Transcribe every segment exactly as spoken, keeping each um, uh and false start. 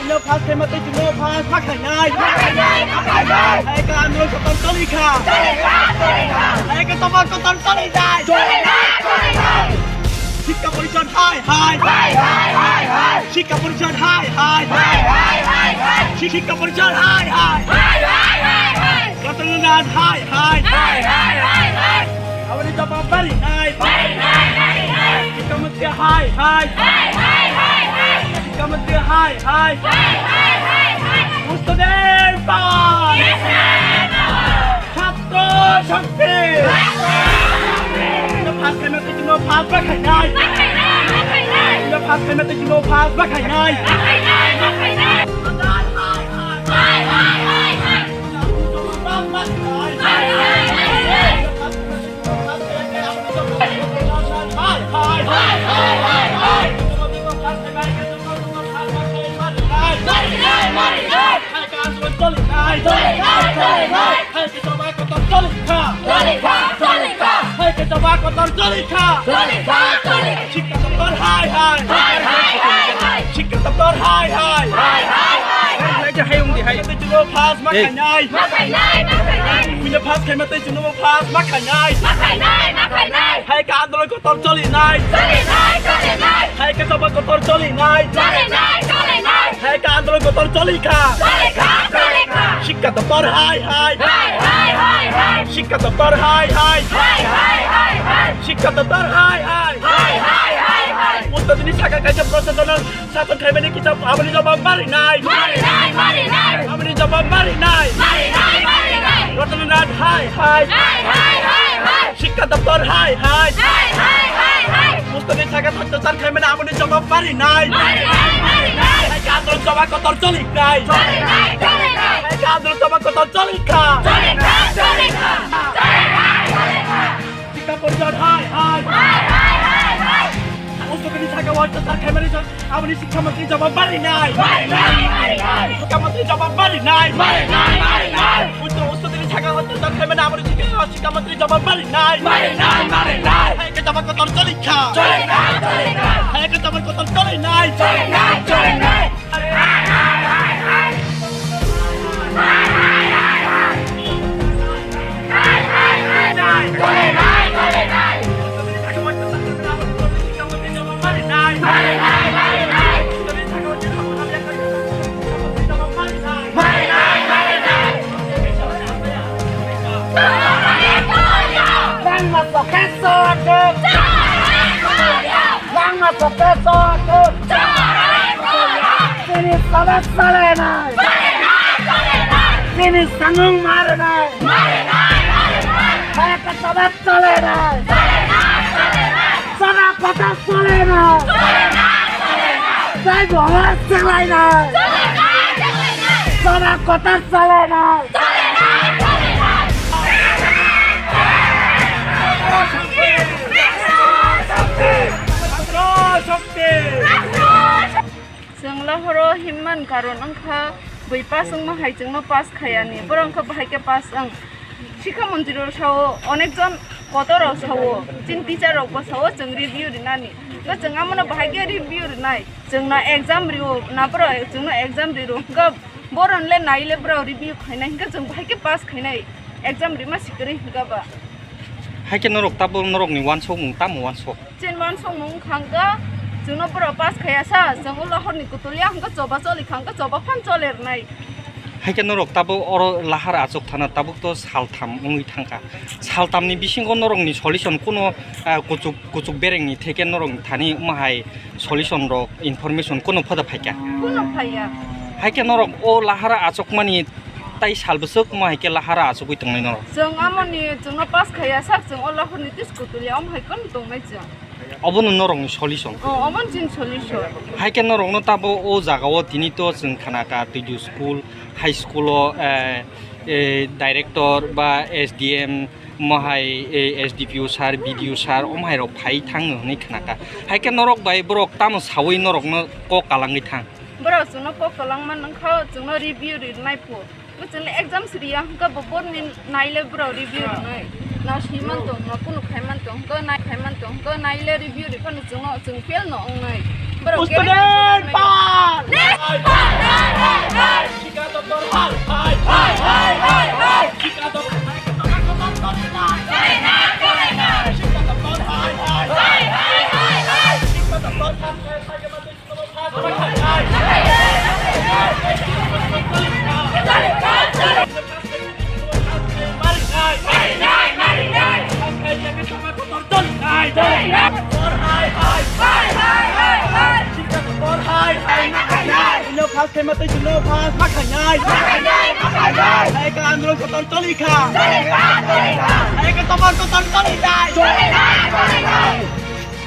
Ino pass khaima tei chwngno pass ma khainai. Hai ka andolon kotor choli kha. Hai ka toba kotor choli jai. Sikha porishod hai hai. Sikha porishod hai hai. Sikha porishod hai hai. Ratan Narayan hai hai. Aboni jawab bari nai. Sikha mantri hai hai. Sikha mantri hai hai. Student power. Chhatro shakti. Ino pass khaima tei chwngno pass ma khainai. Ino pass khaima tei chwngno pass ma khainai. Sikha doptor hai hai. Sikha doptor hai hai. Hai hai hai. Pass ma khainai. Ma khainai, ma khainai. Buino pass khaima tei chwngno pass ma khainai. Ma khainai, ma khainai. Hai ka andolon kotor choli nai. Choli nai, choli nai. Hai ka toba kotor choli nai. Choli nai, choli nai. Hai ka andolon kotor choli kha. Choli kha, choli kha. Sikha doptor hai hai. Hai hai hai hai. Sikha doptor hai hai. Hai hai hai hai. Sikha doptor hai hai. Hai hai hai hai. Uttor dini saka kaisa proshasonno sason khaimani kisa aboni jawab mari nai. Mari nai, mari nai. Aboni jawab mari nai. Mari nai, mari nai. Ratan Narayan hai hai. Hai hai hai hai. Sikha doptor hai hai. Hai hai hai hai. Uttor dini saka sason khaimani aboni jawab mari nai. Mari nai, mari nai. Hai ka andolon jawab kotor choli nai. Choli nai, choli nai. Hai ka andolon jawab kotor choli kha. Choli kha, choli kha. Choli nai, choli nai. Sikha porishod hai hai. Hai hai hai hai. Uttor dini saka sason khaimani aboni sikha mantri jawab mari nai. Mari nai, mari nai. Sikha mantri jawab mari nai. Mari nai, mari nai. Uttor, uttor dini saka sason khaimani aboni sikha, sikha mantri jawab mari nai. Mari nai, mari nai. Hai ka jawab kotor choli kha. Choli nai, choli nai. Hai ka jawab kotor choli nai. Choli nai, choli nai. Langma sokhe soduk. Langma sokhe soduk. Chini sobe solenai. Chini sanung marinai. Hai ka sobe solenai. Soda kota solenai. Jai Bharat senglainai. Soda kota solenai. Chwng Lahore himman karon wngkha bui pass wngma hai chwngno pass khayani, borok wngkha bahai khe pass wng. Sikha montri rok sao, onek jon kotor rok sao, chini teacher rok bo sao chwng review rinani. Hwnkhe chwng amono bahai khe review rinai, chwngno exam rio, na borok chwngno exam riro, hwnkhe borok le nai le borok review khainai, hwnkhe chwng bahai khe pass khainai, exam rima sikiri hwnkhe ba. Hai khe norok tabuk norokni uansukmung tamo uansuk? Chini uansukmung wngkha hwnkhe chwngno borok pass khaya sa, chwng ulo horni kutulia hwnkhe choba choli kha hwnkhe choba phan chole rwnai. Hai khe norok tabuk oro lahar achuk thana tabuk to saltham wngwi thangkha. Saltamni bisingo norokni solution kuno, ah, kuchuk, kuchuk berengni theke norokni thani wngma hai solution rok, information kuno phoda phaikha? Kuno phaiya. Hai khe norok o lahara achukmani tai sal bwswk wngma hai khe lahara achugwi tongnai norok? Chwng amoni chwngno pass khaiya sak, chwng o lahorni tis kutulia omo hai kheno tongnai chwng. Obono norokni solution? O, omono chini solution. Hai khe norokno tabo o jagao tini to chwng khana kha Tuidu school, high school o, eh, eh, director ba S D M, omo hai, eh, S D P O sir, B D O sir, omo hai rok phai thango hwnwi khna kha. Hai khe norok bai borok tamo saui norokno kok kalangwi thang? Borok chwngno kok kwlangma nangkha, chwngno review rinai phu. Bo chwngno exam siriya hwnkha bo board ni naile borok review rinai. Na swi man tong, na kunu khai man tong, hwnkha nai khai man tong, hwnkha naile review ri phano chwngno chwng fail no wngnai. Borok student par! Hai, hai, hai, hai, hai! Hai, hai, hai, hai! Hai, hai, hai, hai, hai! Buino pass khaima tei chwngno pass ma khainai. Ma khainai, ma khainai. Hai khe andolon kotor choli kha. Choli kha, choli kha. Hai khe topor kotor choli nai. Choli kha, choli kha.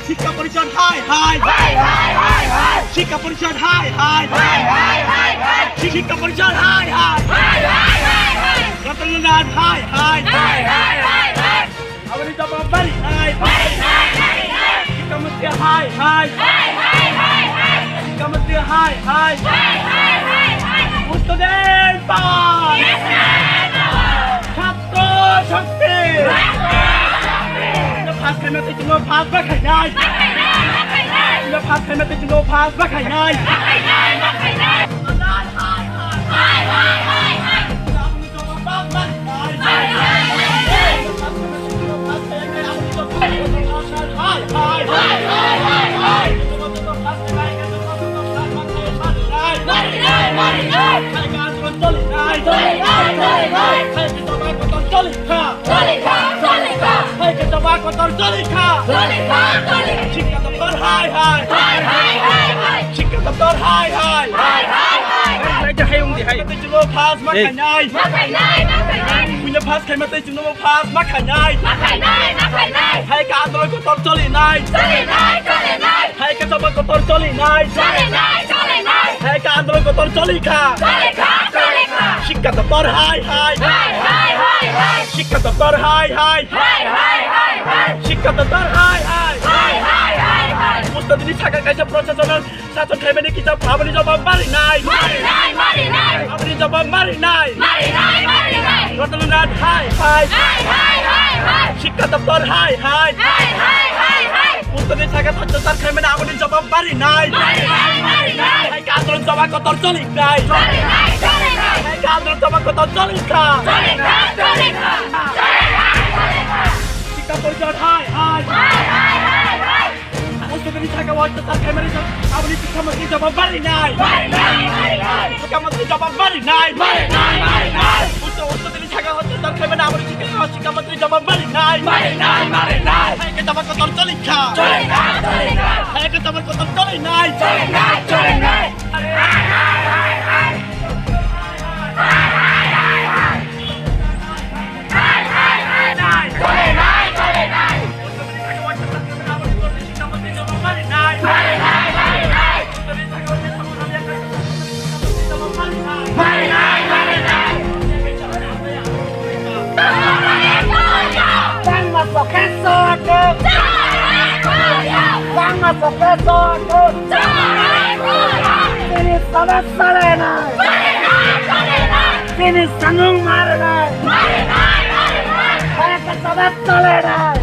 Shikha porishad hai, hai. Hai, hai, hai, hai. Shikha porishad hai, hai. Hai, hai, hai, hai. Shikha porishad hai, hai. Hai, hai, hai, hai. Ratan Lal hai, hai. Hai, hai, hai, hai. Aboni jawab bari nai. Bari nai, bari nai. Shikha mantri hai, hai. Hai, hai, hai, hai. Shikha mantri hai, hai. Hai, hai, hai, hai. Student power. Yes, sir. Chhatro shakti. Chhatro shakti. Pass khaima tei chwngno pass ma khainai. Ma khainai, ma khainai. Pass khaima tei chwngno pass ma khainai. Ma khainai, ma khainai. Hai, hai, hai, hai. Hai, hai, hai, hai. Hai, hai, hai, hai. Shikha daptar hai, hai. Hai, hai, hai, hai. Shikha daptar hai, hai. Hai, hai, hai, hai. Hai, hai, hai, ungdi, hai. Tei chwngno pass ma khainai. Ma khainai, ma khainai. Buino pass khaima tei chwngno pass ma khainai. Ma khainai, ma khainai. Hai khe andolon kotor choli nai. Choli nai, choli nai. Hai khe chaba kotor choli nai. Choli nai, choli nai. Hai khe andolon kotor choli kha. Choli kha, choli kha. Shikha daptar hai, hai. Hai, hai, hai, hai. Shikha daptar hai, hai. Hai, hai, hai, hai. Shikha daptar hai, hai. Hai, hai, hai, hai. Mustadini saka kaisa procession sason khaimani kisa phabani jawab mari nai. Mari nai, mari nai. Phabani jawab mari nai. Mari nai, mari nai. Ratan Lal hai, hai. Hai, hai, hai, hai. Shikha daptar hai, hai. Hai, hai, hai, hai. Mustadini saka sason sar khaimani aboni jawab mari nai. Mari nai, mari nai. Hai khe andolon jawab kotor choli nai. Choli nai, choli nai. Hai khe andolon jawab kotor choli kha. Choli kha, choli kha. Shikha porishad hai, hai. Hai, hai, hai, hai. Mustadini saka sason sar khaimani aboni kisa mantri jawab mari nai. Mari nai, mari nai. Kisa mantri jawab mari nai. Mari nai, mari nai. Mustadini saka sason sar khaimani aboni kisa mantri jawab mari nai. Mari nai, mari nai. Hai khe jawab kotor choli kha. Choli kha, choli kha. Hai khe jawab kotor choli nai. Choli nai, choli nai. Bangma Professor Dut! Bangma Professor Dut! Chini sana sale nai! Chini sanung mare nai! Kaya ka sana sale nai!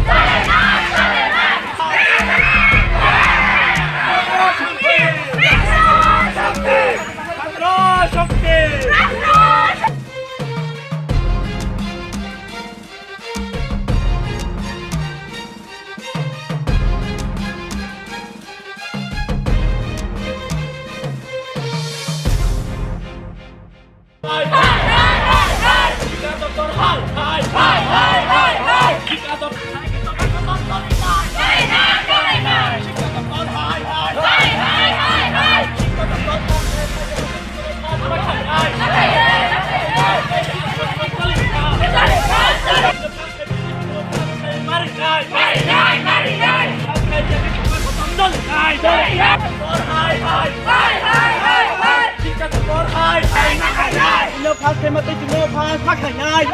Buino pass khaima tei chwngno pass ma khainai.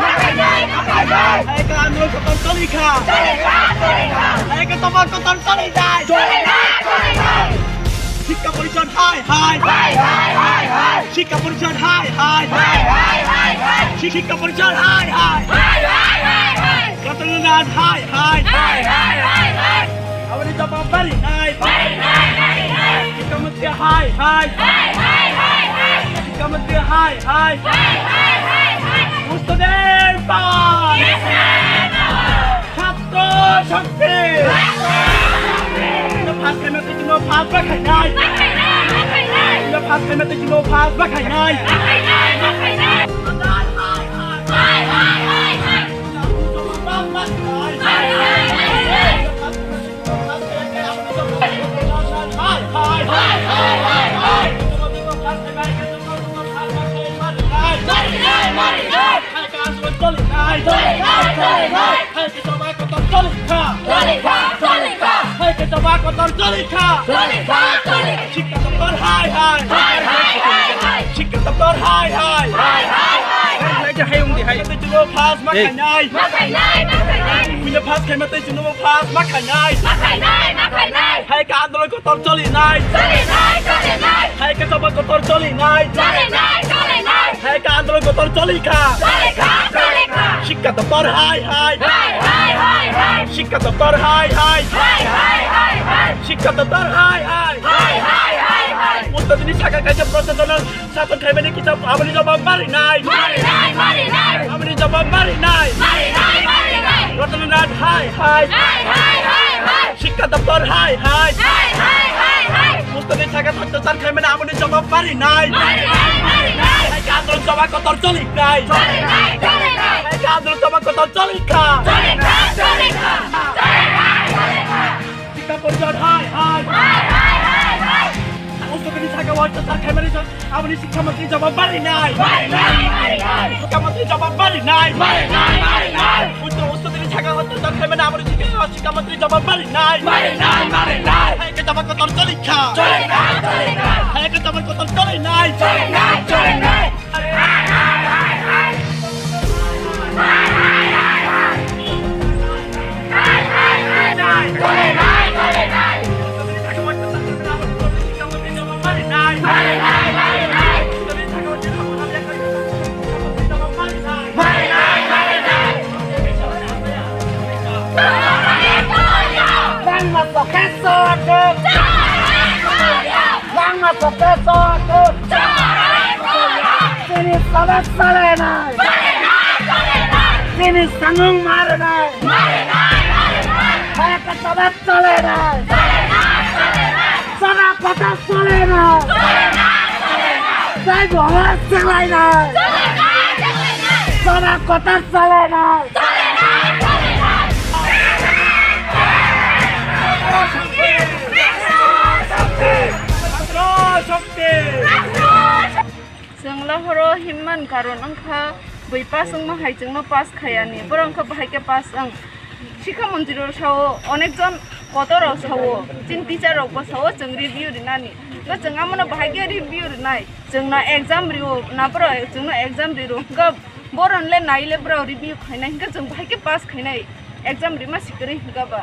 Hai khe andolon kotor choli kha. Hai khe topor kotor choli nai. Shikha porishad hai, Hai hai. Hai hai hai hai. Shikha Parishad hai hai. Hai hai hai hai. Shikha Parishad hai hai. Hai hai hai hai. Ratan Narayan hai hai. Hai hai hai hai. Aboni jawab bari nai. Bari nai, bari nai. Shikha Mantri hai hai. Hai hai hai hai. Shikha Mantri hai hai. Hai hai hai hai. Student power. Yes, sir. ছাত্র শক্তি! Student power! First time-o tei chwngno first ma khainai! Ma khainai, ma khainai! Student first time-o tei chwngno first ma khainai! Ma khainai, ma khainai! Student hai, hai, hai, hai! Student first ma khainai! Hai, hai, hai, hai! Student first time-o tei chwngno first ma khainai! Hai, hai, hai, hai, hai! Student first time-o tei chwngno first ma khainai! Ma khainai, ma khainai! Hai khe andolon choli khai. Choli khai, choli khai. Hai khe chobak kotor choli kha. Choli kha, choli kha. Hai khe chobak kotor choli kha. Choli kha, choli kha. Shikha doptor hai hai. Hai hai hai hai. Shikha doptor hai hai. Hai hai hai hai. Hai khe hai wng di hai. Tei chwngno pass ma khainai. Ma khainai, ma khainai. Buino pass khaima tei chwngno pass ma khainai. Ma khainai, ma khainai. Hai khe andolon kotor choli nai. Choli nai, choli nai. Hai khe chobak kotor choli nai. Choli nai, choli nai. Hai khe andolon kotor choli kha. Choli kha, choli kha. Shikha doptor hai hai. Hai hai hai hai. Shikha doptor hai hai. Hai hai hai hai. Shikha doptor hai hai. Hai hai hai hai. Uttor dini saka kaisa proshasonno sason khaimani kisa aboni jawab mari nai. Mari nai, mari nai. Aboni jawab mari nai. Mari nai, mari nai. Ratan Narayan hai hai. Hai hai hai hai. Shikha doptor hai hai. Hai hai hai hai. Uttor dini saka Sar khaimani aboni jawab mari nai. Mari nai, mari nai. Hai khe andolon chobak kotor choli nai. Choli nai, choli nai. Hai khe andolon chobak kotor choli kha. Choli kha, choli kha. Choli nai, choli nai. Shikha Parishad hai hai. Hai hai hai hai. Uttor dini saka o sar khaimani aboni Shikha Mantri jawab mari nai. Mari nai, mari nai. Shikha Mantri jawab mari nai. Mari nai, mari nai. Uttor, uttor dini saka o sar khaimani aboni Shikha Shikha Mantri jawab mari nai. Mari nai, mari nai. Hai khe chobak kotor choli kha. Choli nai, choli nai. Hai khe chobak kotor choli nai. Choli nai, choli nai. Langma tokhe sotok. Langma tokhe sotok. Chini sabak salenai. Chini sanung marenai. Hai khe sabak salenai. Sabak kota salenai. Sai bhoma salenai. Sabak kota salenai. Chwng lahoro himman karon wngkha bui pass wngma hai chwngno pass khayani, borok wngkha bahai khe pass wng. Shikha montri rok sao, onek jon kotor rok sao, chini teacher rok bo sao chwng review rinani. Hwnkhe chwng amono bahai khe review rinai, chwngno exam rio, na borok chwngno exam riro, hwnkhe borok le nai le borok review khainai, hwnkhe chwng bahai khe pass khainai, exam rima sikiri hwnkhe ba.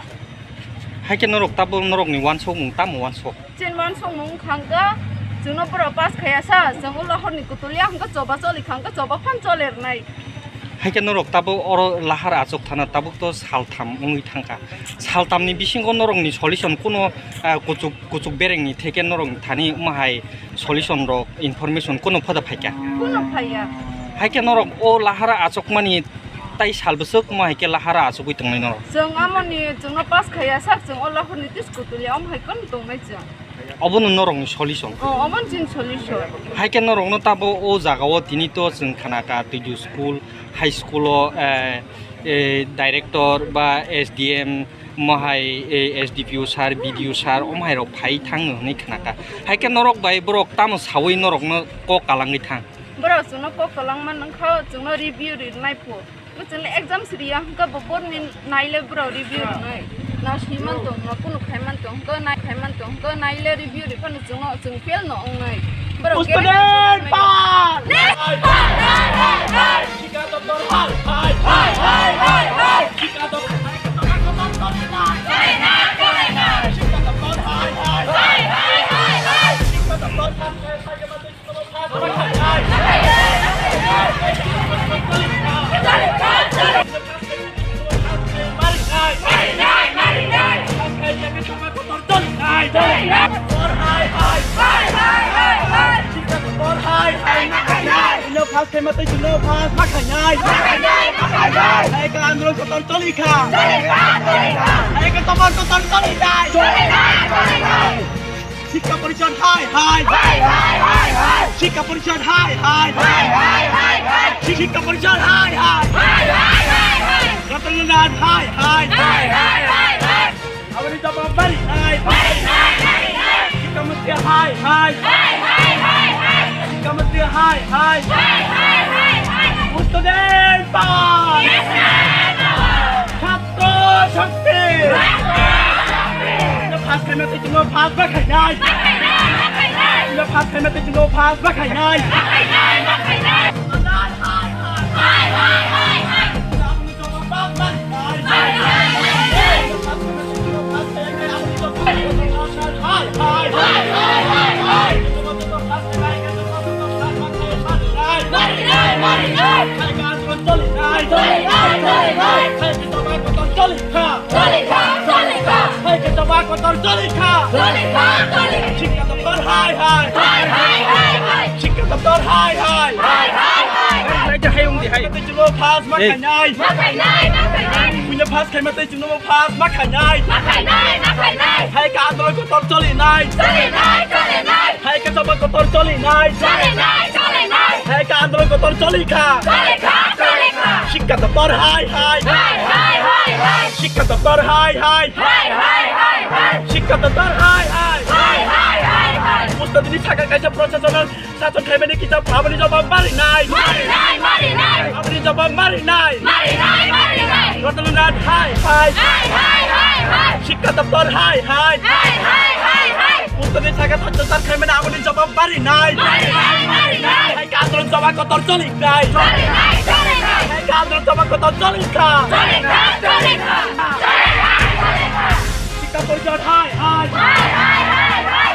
Hai khe norok tabuk norokni uansukmung tamo uansuk? Chini uansukmung wngkha hwnkhe chwngno borok pass khaya sa, chwng ulo horni kutulia hwnkhe choba choli kha hwnkhe choba phan chole rwnai. Hai khe norok tabuk oro lahar achuk thana tabuk to saltham wngwi thangkha. Saltamni bisingo norokni solution kuno, ah, kuchuk, kuchuk berengni theke norokni thani wngma hai solution rok information kuno phoda phaikha? Kuno phaiya. Hai khe norok o lahara achukmani tai sal bwswk wngma hai khe lahara achugwi tongnai norok? Chwng amoni chwngno pass khaya sak chwng o lahorni tis kutulia om hai kono tongnai chwng. Obono norokni solution? Oh, obono chini solution. Hai khe norokno tabo o jagao tini to chwng khanaka Tuidu school, high school o, eh, eh, director ba S D M, mohai, eh, S D P O sir, B D O sir, omhai rok phai thang hwnwi khnakha. Hai khe norok bai borok tamo sawi norokno kok kalangwi thang? Borok chwngno kok kalangma nangkha, chwngno review rinai pho. Bo chwngno exam siriya hwnkha bo borni naile borok review rinai. Na swiman tong, na kunu khaiman tong, hwnkha nai khaiman tong, hwnkha naile review riphano chwngno, chwng fail no wngnai. Borok student power! Hai, hai, hai, hai. Hai, hai, hai, hai. Hai, hai, hai, hai. Hai, hai, hai, hai. Matwi chwngno pass ma khainai. Ma khainai, ma khainai. Hai khe andolon kotor choli kha. Choli kha, choli kha. Hai khe topor kotor choli nai. Choli kha, choli kha. Sikha porishod hai hai. Hai hai hai hai. Sikha porishod hai hai. Hai hai hai hai. Sikha porishod hai hai. Hai hai hai hai. Ratan Lal hai hai. Hai hai hai hai. Aboni jawab bari hai. Bari hai, bari hai. Sikha mantri hai hai. Hai hai hai hai. Sikha mantri hai hai. Hai hai hai hai. Student power. Yes, sir. Chhatro shakti. Chhatro shakti. Pass khaima tei chwngno pass ma khainai. Ma khainai, ma khainai. Pass khaima tei chwngno pass ma khainai. Ma khainai, ma khainai. Hai hai hai hai. Sikha doptor hai hai. Hai hai hai hai. Sikha doptor hai hai. Hai hai hai hai. Hai, hai, hai, ung di, hai. Chwngno pass ma khainai. Ma khainai, ma khainai. Buino pass khaima tei chwngno pass ma khainai. Ma khainai, ma khainai. Hai khe andolon kotor cholinai. Cholinai, cholinai. Hai khe choba kotor cholinai. Cholinai, cholinai. Hai khe andolon kotor cholikha. Cholikha, cholikha. Sikha doptor hai hai. Hai hai hai hai. Sikha doptor hai hai. Hai hai hai hai. Sikha doptor hai hai. Hai hai hai hai. Ustad ini sakha kaisa prosesonan Sason khaimani kisa aboni jawab marinai. Marinai, marinai. Aboni jawab marinai. Marinai, marinai. Ratan Lal hai hai. Hai hai hai hai. Sikha doptor hai hai. Hai hai hai hai. Ustani sakha sachasar khaimani aboni jawab marinai. Marinai, marinai. Hai khe andolon choba kotor cholinai. Cholinai, cholinai. Hai khe andolon choba kotor cholikha. Cholikha, cholikha. Cholikha, cholikha. Sikha porishod hai hai. Hai hai hai hai.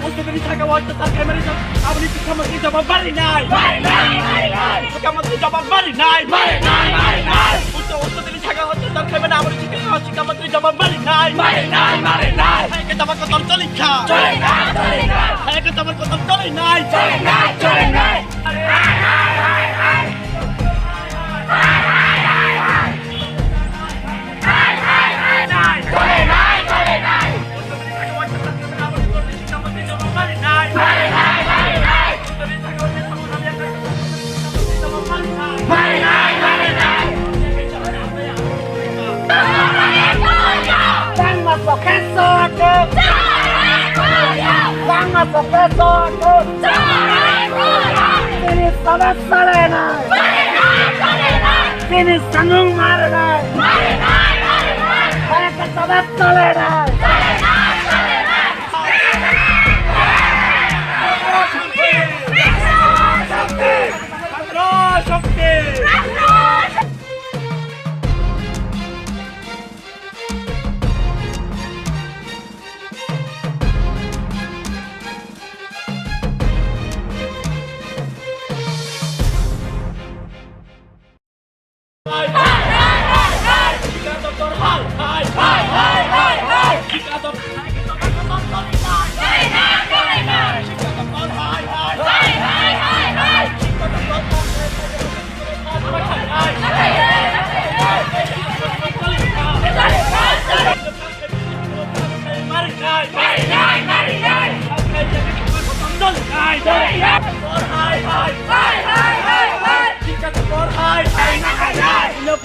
Ustani sakha sachasar khaimani aboni sikha mantri jawab marinai. Marinai, marinai. Sikha mantri jawab marinai. Marinai, marinai. Usta, ustani sakha sachasar khaimani aboni sikha, sikha mantri jawab marinai. Marinai, marinai. Hai khe choba kotor cholikha. Cholinai, cholinai. Hai khe choba kotor cholinai. Cholinai, cholinai. Hai hai hai hai. Hai hai hai hai. Cholinai, cholinai. Langma sokhe sokhe. Langma sokhe sokhe. Chini sabab chole na. Chini sanung mare na. Kaya ka sabab chole na.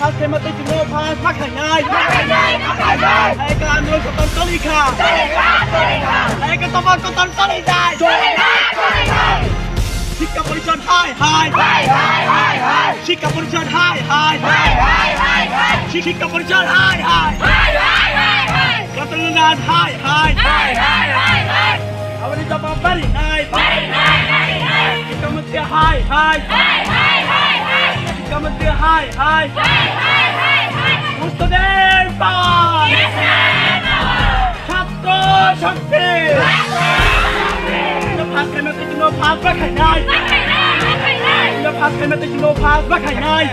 First time matwi chwngno first ma khainai. Hai ka andro kotor cholikha. Hai ka topor kotor cholijai. Sikha porishod hai hai. Hai hai hai hai. Sikha porishod hai hai. Hai hai hai hai. Sikha porishod hai hai. Hai hai hai hai. Ratan Lal hai hai. Hai hai hai hai. Aboni jawab marinai. Marinai marinai. Sikha mantri hai hai. Hai hai hai hai. Sikha mantri hai hai. Hai hai hai hai. Student power. Yes sir. Chhatro shakti. First time matwi chwngno first ma khainai. First time matwi chwngno first ma khainai.